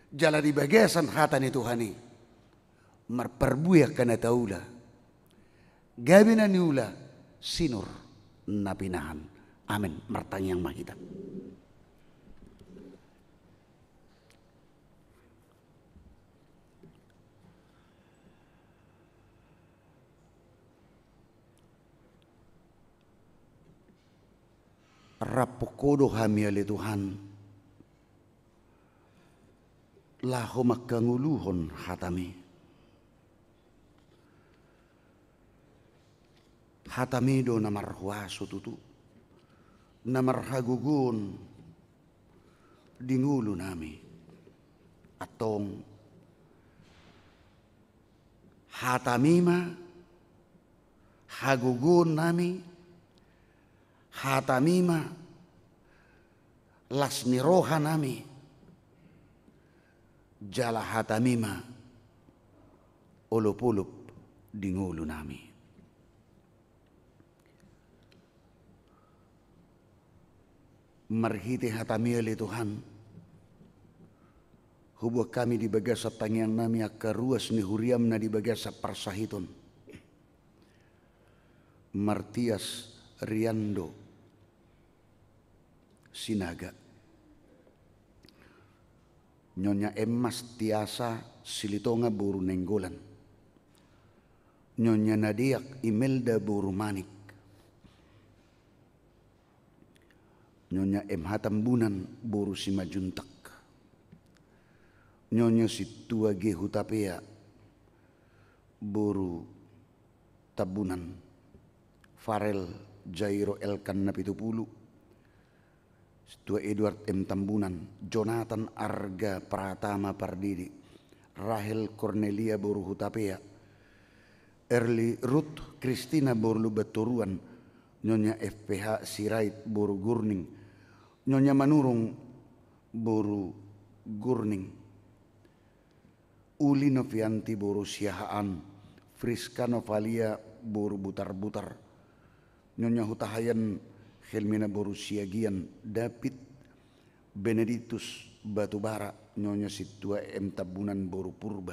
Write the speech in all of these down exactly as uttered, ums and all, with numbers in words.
Jala di bagasan hata ni Tuhan i marparbue angka na taula, gabe na niula, sinur na pinahan. Amen. Martangiang ma hita. Rap Ho do hami ale Tuhan, laho mangkangoluhon hataMi. HataMi do na marhuaso tutu, na marhagogoon di ngolunami. Antong, hataMi ma hagogoonnami, hataMi ma las ni rohanami, jala hataMi ma olopolop di ngolunami. Marhite hataMi ale Tuhan, huboan hami di bagasan tangiangnami angka ruas ni huriaM na di bagasan parsahiton. Martias Riando Sinaga. Nyonya M. Mastiasa Silitonga boru Nainggolan. Nyonya Nadeak Imelda boru Manik. Nyonya M. H. Tambunan boru Simanjuntak. Nyonya Sintua G. Hutapea boru Tambunan. Farel Jairo Elkan Napitupulu. Sintua Edward M. Tambunan, Jonathan Arga Pratama Pardede, Rahel Cornelia boru Hutapea, Erli Ruth Kristina boru Lumbantoruan, Nyonya F P H Sirait boru Gurning, Nyonya Manurung boru Gurning, Uli Novianti boru Siahaan, Friska Novalia boru Butarbutar, Nyonya Hutahayan Helmina boru Siagian, David Benedictus Batubara, Nyonya Sintua M. Tambunan boru Purba,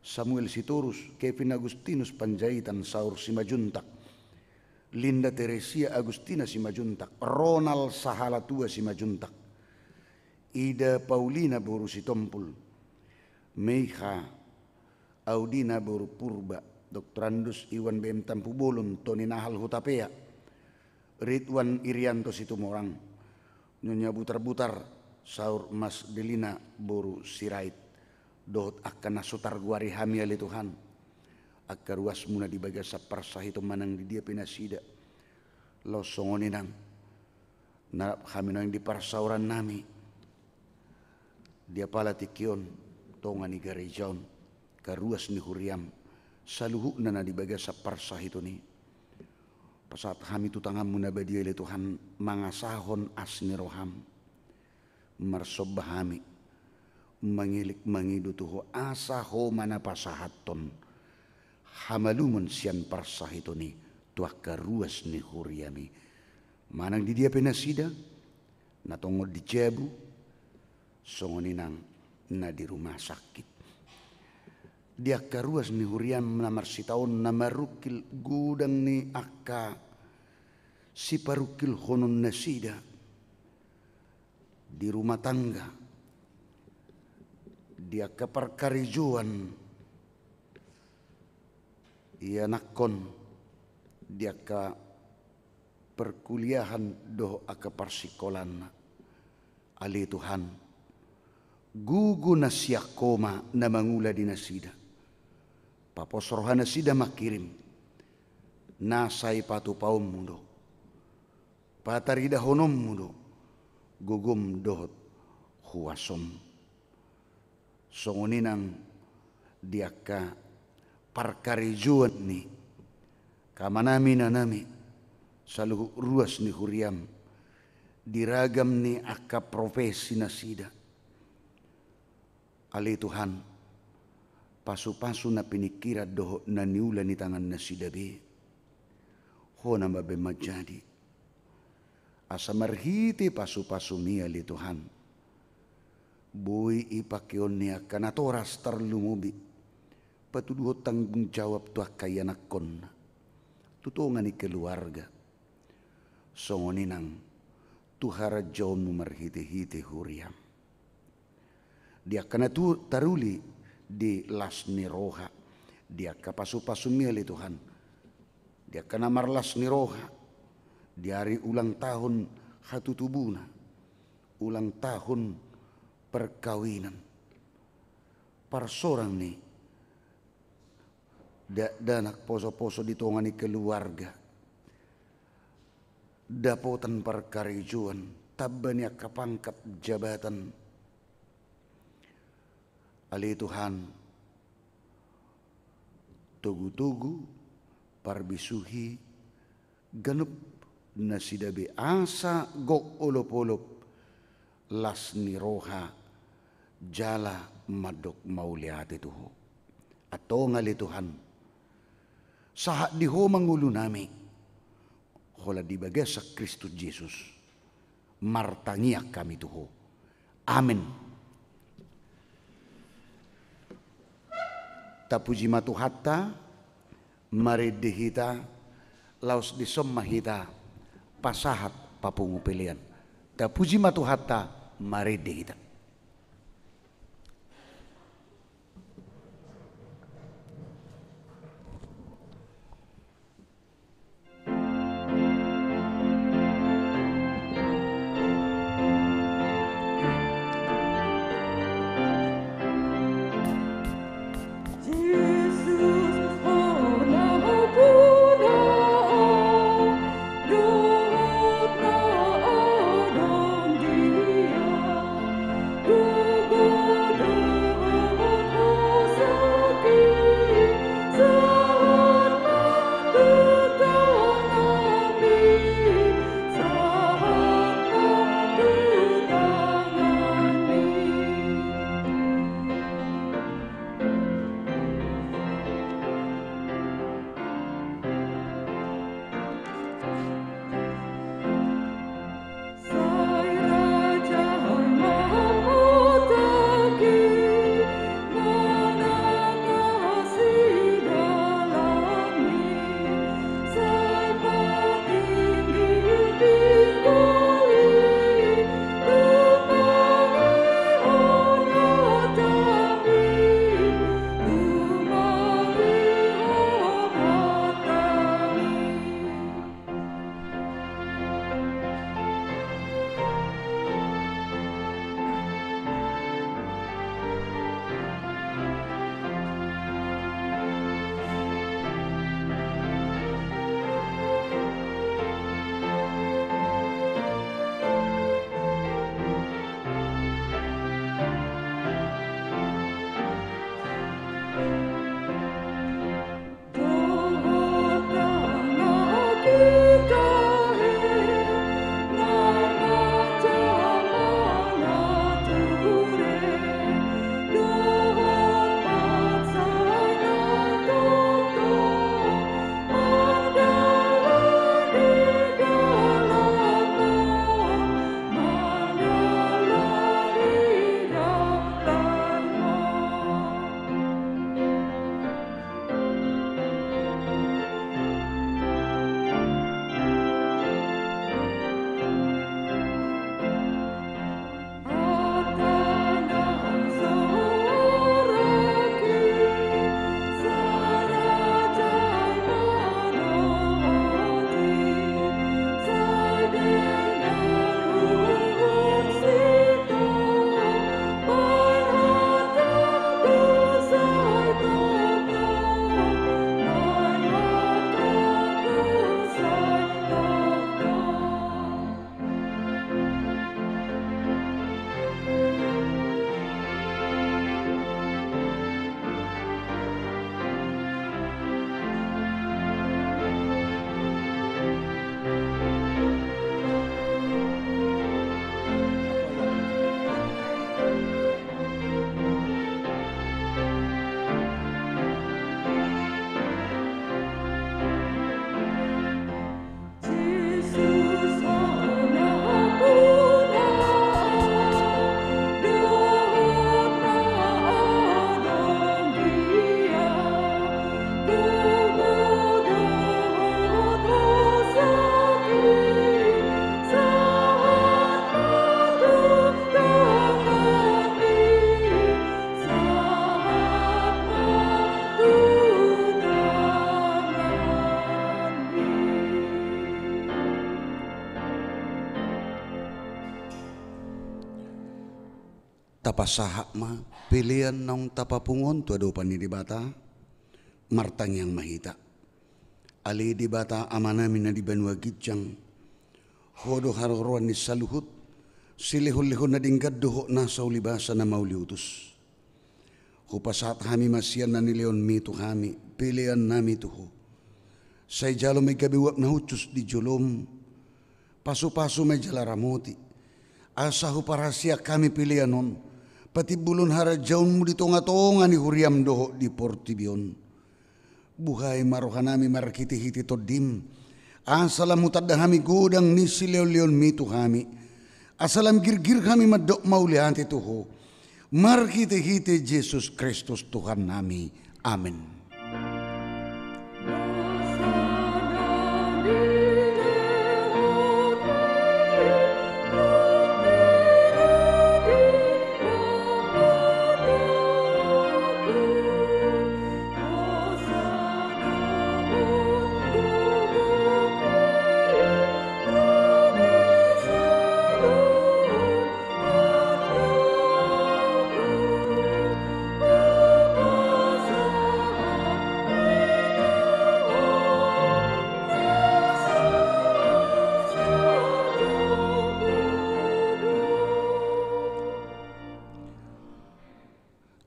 Samuel Sitorus, Kevin Agustinus Panjaitan saur Simanjuntak, Linda Teresia Agustina Simanjuntak, Ronald Sahalatua Simanjuntak, Ida Paulina boru Sitompul, Meiha Audina boru Purba, Doktorandus Iwan B M Tampubolon, Toni Nahal Hutapea, Ridwan Irianto Situmorang, Nyonya Butarbutar saur Mas Delina boru Sirait, dohot angka na so targoari hami ale Tuhan, angka ruasMu na di bagasan parsahiton manang di dia pe nasida, laos songon i nang na rap hami nuaeng di parsaorannami di apala tingki on, tonga ni gareja on, angka ruas ni huriaM, saluhutna na di bagasan parsahiton i. Pasahat hami tu tanganMu na badia ale Tuhan, mangasahon as ni rohaM. Marsomba hami, mangelek mangido tu Ho asa Ho ma na pasahathon hamalumon sian parsahiton i tu angka ruas ni huriaMi. Manang di dia pe nasida, na tongon di jabu, songon i nang na di rumah sakit. Di angka ruas ni huriaM na marsitaon na marungkil godang ni angka siparungkilhonon nasida di rumah tangga, di angka parkarejoan, ianakhon, di angka parkuliahan dohot angka parsikolaan. Ale Tuhan, gogo na sian Ho ma na mangula di nasida. Papos roha nasida mangkirim, na sai patupaonMu do, pataridahononMu do gogoM dohot huasoM. Songon i nang di angka parkarejoan ni amanami, inanami, saluhut ruas ni huriaM, di ragam ni angka profesi nasida. Ale Tuhan, pasupasu na piningkiran dohot na niula ni tangan nasida be. Ho nama be manjadi. Asa marhite pasupasuMi ale Tuhan, Boi i pakeon ni angka natoras tarlumobi patuduhon tanggung jawab tu angka ianakhonna, tu tonga ni keluarga. Songon i nang tu harajaonmu marhitehite huriam. Di angka na tu taruli di las ni roha, di angka pasupasum i ale Tuhan, di angka na marlas ni roha, di ari ulang tahun hatutubuna, ulang tahun perkawinan, parsorang ni dakdanak posoposo di tonga ni keluarga, dapotan parkarejoan, tamba ni angka pangkat jabatan. Ale Tuhan, togutogu, parbisuhi, ganup nasida be asa gok olopolop, las ni roha, jala mandok mauliate tu Ho. Antong ale Tuhan, sahat di Ho ma ngolunami, holan di bagasan Kristus Jesus martangiang hami tu Ho. Amen. Tapuji ma Tuhanta, marende hita, laos dison ma hita pasahat papungu pelean. Tapuji ma Tuhanta, marende hita. Tapasahat ma pelean naung tapapungu on tu adopan ni Debata. Martangiang ma hita. Ale Debata Amanami na di banua ginjang, Ho do haroroan ni saluhut, silehonlehon na denggan dohot nasa ulibasa na mauliutus. Hupasahat hami ma sian na nilehonMi tu hami peleannami tu Ho. Sai jalo ma i gabe uap na hushus di joloM. Pasupasu ma i jala ramoti, asa huparhaseang hami pelean on patimbulhon harajaonMu di tongatonga ni huriaM dohot di portibi on. Buhai ma rohanami marhitehite TondiM, asa lam hutanda hami godang ni silehonlehonMi tu hami, asa lam girgir hami mandok mauliate tu Ho, marhitehite Jesus Kristus Tuhannami. Amen.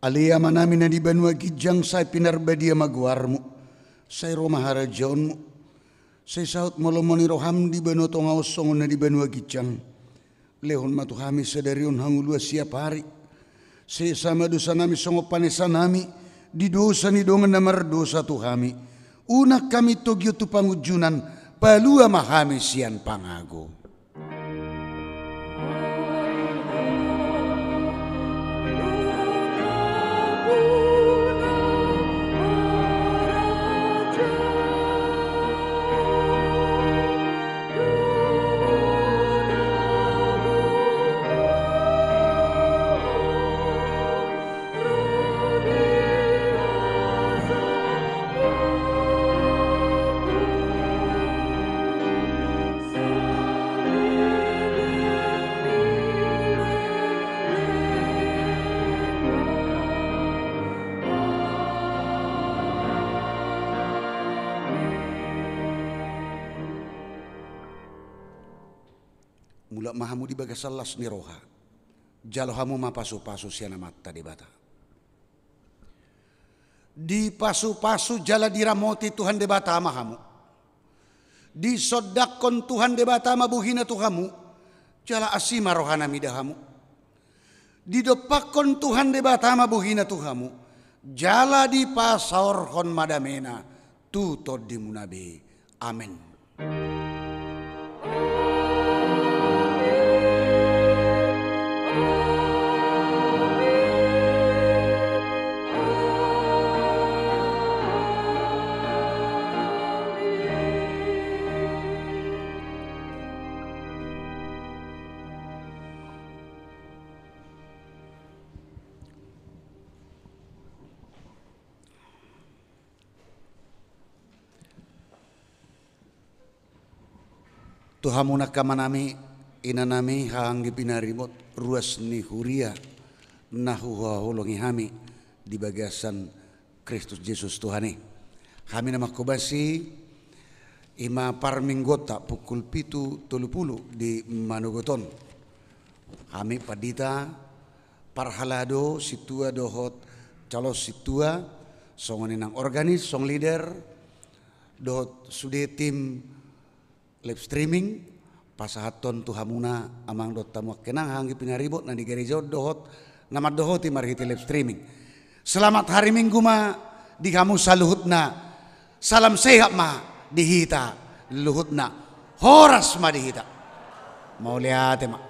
Ale Amanami na di banua ginjang, sai pinarbadia ma goarMu, sai ro ma harajaonMu, sai saut ma lomo ni rohaM di banua tonga on songon na di banua ginjang. Lehon ma tu hami sadari on hangoluan siapari. Sesa ma dosanami songon panesanami di dosa ni dongan na mardosa tu hami. Unang hami togihon tu pangunjunan, palua ma hami sian pangago. Mulak ma hamu di bagasan las ni roha. Jalo hamu ma pasupasu sian Amanta Debata. Dipasupasu jala diramoti Tuhan Debata ma hamu. Disondangkon Tuhan Debata ma bohiNa tu hamu, jala asi ma rohaNa mida hamu. Didompakkon Tuhan Debata ma bohiNa tu hamu, jala dipasaorhon ma dameNa tu tondimuna be. Amen. Tu hamu angka amanami, inanami, haha anggi pinaribot, ruas ni huria na huhaholongi hami di bagasan Kristus Jesus Tuhan i. Hami na manghobasi, i ma parmingguonta pukul pitu tolu pulu di manogot on. Hami pandita, parhalado, sintua dohot calon sintua, songon i nang organis, song leader, dohot sude tim live streaming, pasahathon tu hamuna amang dohot hamu angka inang, haha anggi pinaribot na di gareja on dohot na mandohoti marhite live streaming. Selamat hari Minggu ma di hamu saluhutna. Salam sehat ma di hita luhutna. Horas ma di hita. Mauliate ma.